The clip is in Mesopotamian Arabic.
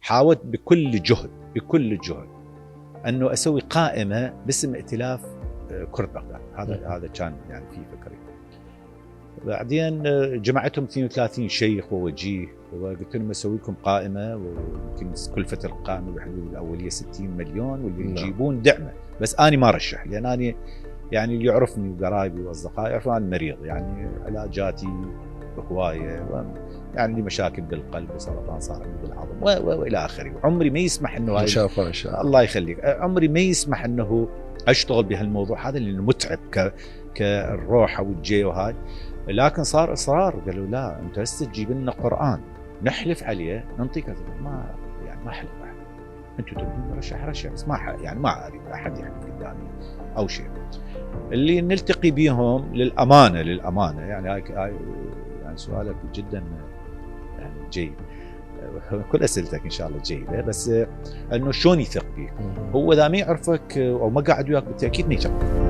حاولت بكل جهد انه اسوي قائمه باسم ائتلاف كرة بغداد. هذا كان يعني في فكري. بعدين جمعتهم 32 شيخ ووجيه وقلت لهم اسوي لكم قائمه، ويمكن كلفه القائمه بحدود الاوليه 60 مليون، واللي يجيبون دعمه. بس انا ما رشح، لان انا يعني اللي يعرفني وقرايبي واصدقائي يعرفون انا مريض، يعني علاجاتي هوايه، يعني لي مشاكل بالقلب وسرطان صار عندي بالعظم والى اخره. وعمري ما يسمح انه ان شاء الله ان شاء الله الله يخليك، عمري ما يسمح انه اشتغل بهالموضوع هذا لانه متعب كالروحه والجي وهاي. لكن صار اصرار، قالوا لا انت هسه تجيب لنا قران نحلف عليه نعطيك. ما يعني ما احلف احد، انتم تبون رشح بس ما يعني ما اريد احد يحلف قدامي او شيء. اللي نلتقي بيهم للامانه يعني يعني سؤالك جدا يعني جيد، كل اسئلتك ان شاء الله جيده، بس انه شلون يثق بيك؟ هو اذا ما يعرفك او ما قاعد وياك بالتاكيد ما يثق.